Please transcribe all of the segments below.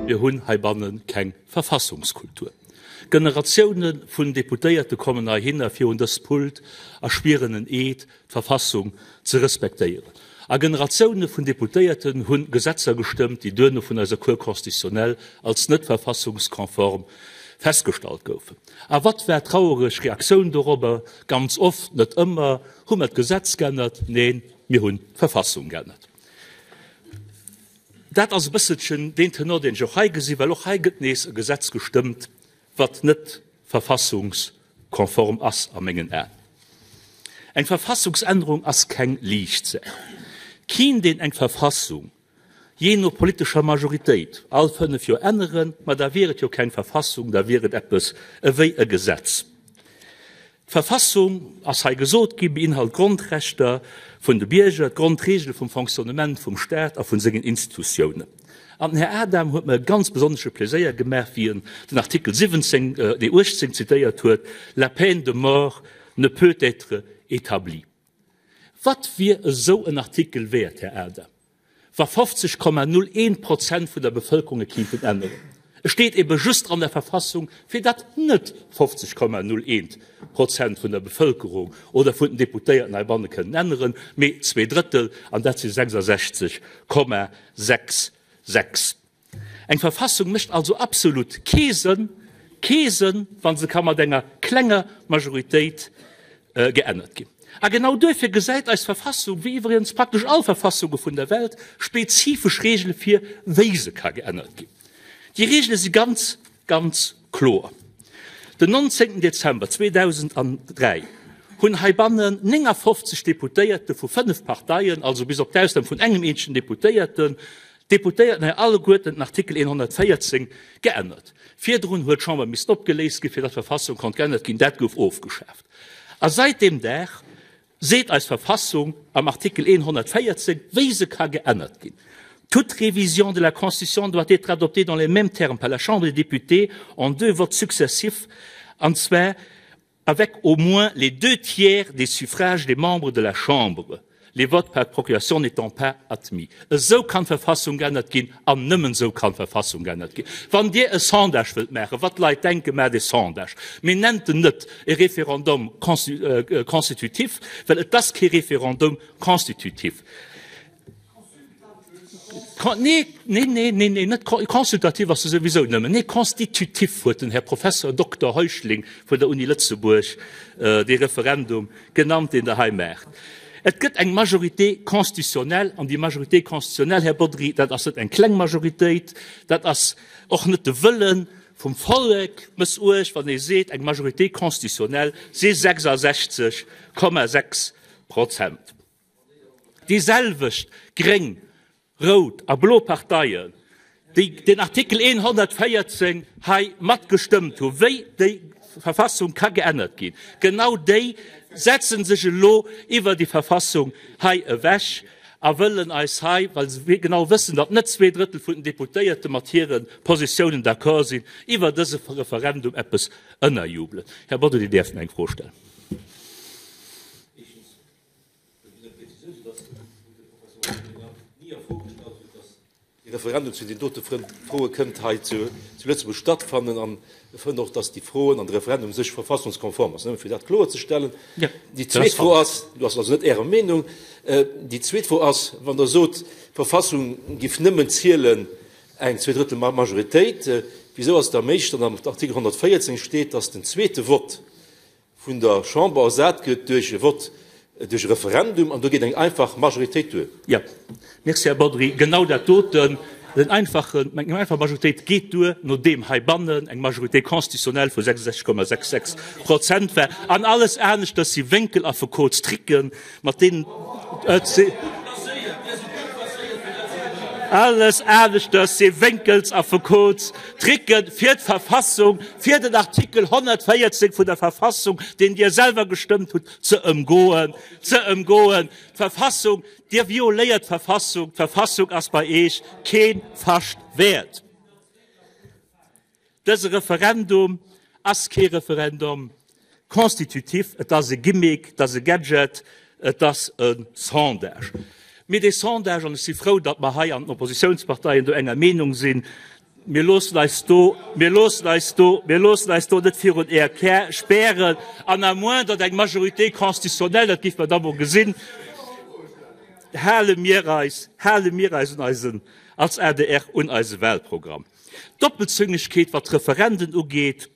Mir hunn heibanne keng Verfassungskultur. Generatioune vun Deputéierte kommen heihinner virun dëst Pult a schwieren en Eed, d'Verfassung ze respektéieren. A Generatioune vun Deputéierten hu Gesetzer gestëmmt, déi duerno vun eiser Cour constitutionnelle als net verfassungskonform festgestallt goufen. A wat war d'trauereg Reaktioun dorobber? Ganz oft, net ëmmer, Hu mer d'Gesetz geännert? Neen, mir hunn d'Verfassung geännert. Dat ass e bësselchen deen Tenor, deen ech och hei gesinn, well och hei gëtt nees e Gesetz gestëmmt, wat net verfassungskonform ass a mengen Aen. Eng Verfassungsännerung ass keng liicht Saach. Keen, deen eng Verfassung jee no politescher Majoritéit all fënnef Joer änneren, ma da wier et jo keng Verfassung, da wier et eppes ewéi e Gesetz. D'Verfassung, ass hei gesot ginn, beinhalt d'Grondrechter vun de Bierger, d'Grondregele vum Fonctionnement vum Staat a vun sengen Institutiounen. An den Här Adam huet mer e ganz besonnesche Pleséier gemaach, wéi en den Artikel 17, nee 18 zitéiert huet, La peine de mort ne peut être établie. Wat wier esou en Artikel wäert, Här Adam, wa 50,01 Prozent vun der Bevëlkerung e kinnten änneren? E steet ebe just an der Verfassung, fir datt net 50,01 Prozent vun der Bevëlkerung oder vun den Deputéierten heibanne kënnen änneren, mee zweedrëttel, an dat si 66,66. Eng Verfassung mécht also absolut kee Sënn, kee Sënn, wa se ka mat enger klenger Majoritéit geännert ginn. A genau duerfir gesäit eis Verfassung, wéi iwwregens praktesch all Verfassunge vun der Welt, spezifesch Regele vir, wéi se ka geännert ginn. Déi Regele si ganz, ganz kloer. Den 19. Dezember 2003 hunn heibannen 59 Deputéierte vu fënnef Parteien, also bis op d'Ausnam vun engem eenzegen Deputéierten, D'Deputéierten hei alleguerten den Artikel 114 geännert. Virdrun huet d'Chamber missten opgeléist ginn, fir datt d'Verfassung konnt geännert ginn. Dat gouf ofgeschaaft. A seit deem Dag seet eis Verfassung am Artikel 114, wéi se ka geännert ginn, Toute révision de la Constitution doit être adoptée dans les mêmes termes par la Chambre des députés en deux votes successifs, an zwar avec au moins les deux tiers des suffrages des membres de la Chambre, les votes par procuration n'étant pas admis. Esou kann d'Verfassung geännert ginn an nëmmen esou kann d'Verfassung geännert ginn. Wann Dir e Sondage wëllt maachen, wat d'Leit denken, maacht e Sondage, mee nennt en net e Référendum constitutif, well et ass kee Référendum constitutif. Nee, nee, nee, nee, nee, net consultatif ass e souwisou nëmmen. Nee, constitutif huet den Här Professor Dokter Heuschling vun der Uni Lëtzebuerg dee Referendum genannt, deen Der hei maacht. Et gëtt eng Majorité constitutionnelle, an déi Majorité constitutionnelle, Här Bodry, dat ass net eng kleng Majoritéit, dat ass och net de Wëlle vum Vollek mëssuecht, wann ee seet, eng Majorité constitutionnelle si 66,6 Prozent. Déi selwecht gréng, rout a blo Parteien, déi den Artikel 114 hei matgestëmmt hu wéi déi Verfassung ka geännert ginn, genau déi setze sech elo iwwer déi Verfassung hei ewech a wëllen eis hei, well se genau wëssen, datt net zweedrëttel vun den Deputéierte mat hire Positiounen d'accord sinn, iwwer dëse Referendum eppes ënnerjubelen. Här Bodry, Dir däerft mir eng Fro stellen. De Referendum zu den dote Froe kënnt hei zu Lëtzebuerg stattfannen an e fënnt och, datt déi Froen an de Referendum sech verfassungskonform ass. Nëmme fir dat kloerzestellen. Déi zweet Fro ass, do ass also net Ärer Meenung, déi zweet Fro ass, wann Der sot, d'Verfassung giff nëmmen zielen eng Zweedrëttelmajoritéit, wisou ass et da méiglech, datt am Artikel 114 steet, datt den zweete Vott vun der Chamber ersat gëtt duerch e Vott, duerch e Referendum, an do geet eng einfach Majoritéit duer. Jo, merci, Här Bodry. Genau dat doten, den einfachen, eng einfach Majoritéit geet duer, nodeem heibannen eng Majorité constitutionnelle vu 66,66 Prozent war. An alles aneschters si Wénkelaffekotstricken, mat deenen et si. Alles aneschters si Wénkelsaffekotstricken fir d'Verfassung, fir den Artikel 114 vun der Verfassung, deen Dir selwer gestëmmt hutt, ze ëmgoen, ze ëmgoen. D'Verfassung, Dir violéiert d'Verfassung, d'Verfassung ass bei Eech kee Fascht wäert. Dëse Referendum ass kee Referendum constitutif, et ass e Gimmick, et ass e Gadget, et ass e Sondage. Mee dee Sondage, an ech si frou, datt mer hei an den Oppositionsparteien do enger Meenung sinn, Mir loossen eis do, mir loossen eis do, mir loossen eis do net virun Är Kär spären. An à moins datt eng Majorité constitutionnelle, dat géife mer da mol gesinn, hale mir eis, hale mir eis un eisen, als adr un eise Wahlprogramm. D'Doppelzüngegkeet, wat d'Referenden ugeet,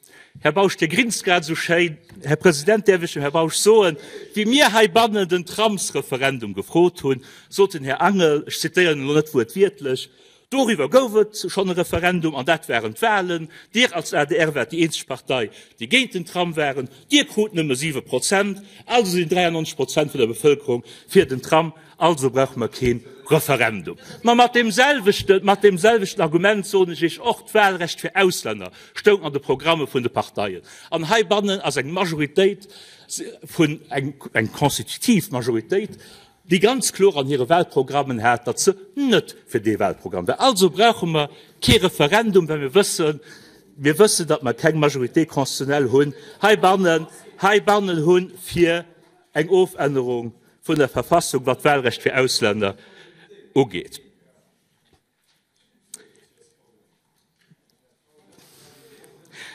Här Bausch, Dir grinst grad esou schéin. Här President, däerf ech dem Här Bausch soen, wéi mir heibannen den Tramsreferendum gefrot hunn, sot den Här Angel, ech zitéieren elo net wuertwiertlech, Doriwwer gouf et schonn e Referendum, an dat waren d'Wahlen. Dir als adr waart déi eenzeg Partei, déi géint den Tram waren. Dir krut nëmme 7 Prozent, also sinn 93 Prozent vun der Bevëlkerung fir den Tram. Also brauche mer kee Referendum. Ma mat deem selwechten, mat deem selwechten Argument soen ech Iech och, d'Wahlrecht fir Auslänner stoung an de Programme vun de Parteien. An heibannen ass eng Majoritéit vun, eng, eng constitutiv Majoritéit, déi ganz kloer an hire Wahlprogrammen hat, datt se net fir dee Wahlprogramm war. Also brauche mer kee Referendum, well mir wëssen, mir wëssen, datt mer keng Majorité constitutionnelle hunn heibannen, heibannen hunn, fir eng Ofännerung vun der Verfassung, wat d'Wahlrecht fir Auslänner ugeet.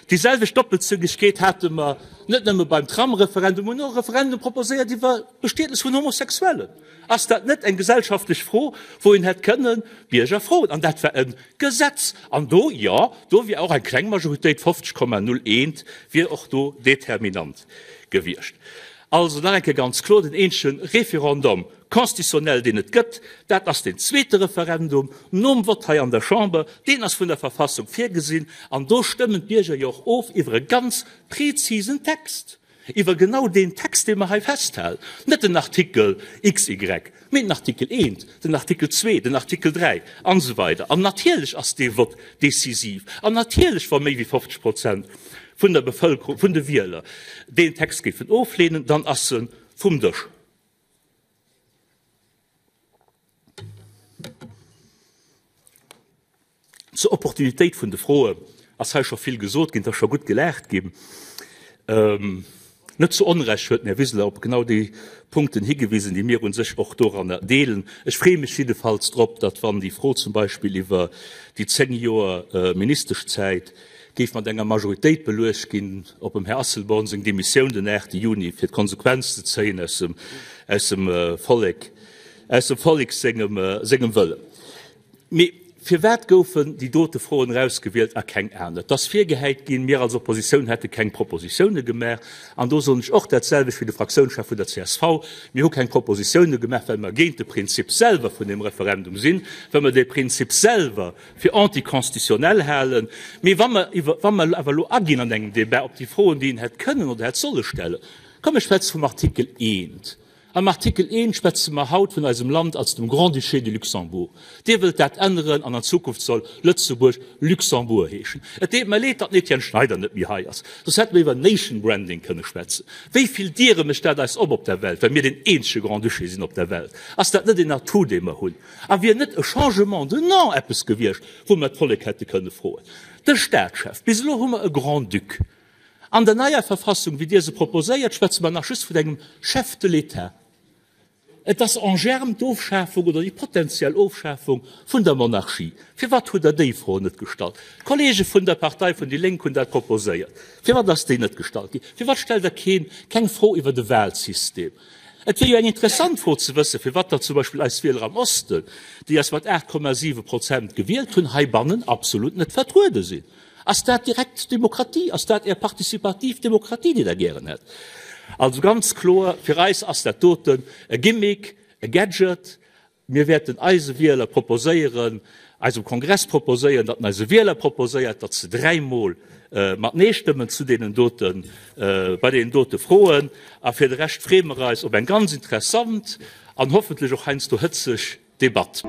Déi selwecht Doppelzüngegkeet hate mer net nëmme beim Tram-Referendum, mir hunn och e Referendum proposéiert iwwer d'Bestietnes vun Homosexuellen. Ass dat net eng gesellschaftlech Fro, wou een hätt kënnen d'Bierger froen? An dat war e Gesetz. An do, jo, do wier och eng kleng Majoritéit, 50,01, wier och do determinant gewiescht. Also nach eng Kéier ganz kloer, Den eenzege Référendum constitutionnel, deen et gëtt, dat ass deen zweete Referendum nom Vott hei an der Chamber. Deen ass vun der Verfassung virgesinn an do stëmmen d'Bierger jo och of iwwer e ganz prezisen Text, iwwer genau deen Text, dee mer hei festhalen, net den Artikel XY, mee den Artikel eent, den Artikel zwee, den Artikel dräi an esou weider. An natierlech ass dee Vott decisiv an natierlech, wa méi wéi 50 Prozent vun der Bevëlkerung, vun de Wieler deen Text géifen ofleenen, dann ass e vum Dësch. Zur Opportunitéit vun de Froe ass hei scho vill gesot ginn, et ass scho gutt gelaacht ginn. Net zu Onrecht huet den Här Wiseler op genau déi Punkten higewisen, déi mir u sech och doranner deelen. Ech freeë mech jiddefalls drop, datt wann déi Fro zum Beispill iwwer déi 10 Joer Ministeschzäit géif mat enger Majoritéit beluecht ginn, op dem Här Asselborn seng Demissioun den 8 Juni, fir d'Konsequenz ze zéien aus dem, aus dem Vollek, aus dem Vollek sengem, sengem Wëllen. Mee firwat goufen déi dote Froen erausgewielt a keng aner? Et ass virgehäit ginn, mir als Oppositioun hätte keng Propositioune gemaach. An do soen ech och dat selwecht wéi de Fraktiounschef vun der csv, Mir hu keng Propositioune gemaach, well mer géint de Prinzip selwer vun deem Referendum sinn, well mer dee Prinzip selwer fir anticonstitutionnel halen. Mee wa mer iwwer, wa mer awer elo aginn an engem Débat op déi Froen, déi een hätt kënnen oder hätt solle stellen, komm ech schwätze vum Artikel eent. Am Artikel eent schwätze mer haut vun eisem Land als dem Grand-Duché de Luxembourg. Dir wëllt dat änneren an an Zukunft soll Lëtzebuerg Luxembourg heeschen. Et deet mer leed, datt den Etienne Schneider net méi hei ass, soss hätte mer iwwer Nation Branding kënne schwätzen. Wéi vill Diere mécht dat eis op op der Welt, well mir deen eenzege Grand-Duché sinn op der Welt? Ass dat net een Atout, dee mer hunn? A wier net e Changement de nom eppes gewiescht, wou mer d'Vollek hätte kënne froen? De Staatschef, bis elo hu mer e Grand-Duc. An der neier Verfassung, wéi Dir se proposéiert, schwätze mer nach just vun engem Chef de l'État. Et ass en germe d'Ofschafung oder déi potenziell Ofschafung vun der Monarchie. Firwat hutt Der déi Fro net gestallt? D'Kollege vun der Partei vun déi Lénk hunn dat proposéiert. Firwat ass déi net gestallt ginn? Firwat stellt Der keen, keng Fro iwwer de Wahlsystem? Et wier jo eng interessant Fro ze wëssen, firwat datt zum Beispill eis Wieler am Osten, déi eis mat 8,7 Prozent gewielt hunn, heibannen absolut net vertruede sinn. Ass dat direkt Demokratie? Ass dat Är participativ Demokratie, déi Der gären hätt? Also ganz kloer, fir eis ass dat doten e Gimmick, e Gadget, Mir wäerten eise Wieler proposéieren, eisem Kongress proposéieren, datt en eise Wieler proposéiert, datt se dräimol mat Nee stëmmen zu deenen doten, bei deenen dote Froen. A fir de Rescht freeë mer eis op eng ganz interessant an hoffentlech och heiansdo hëtzeg Debatt.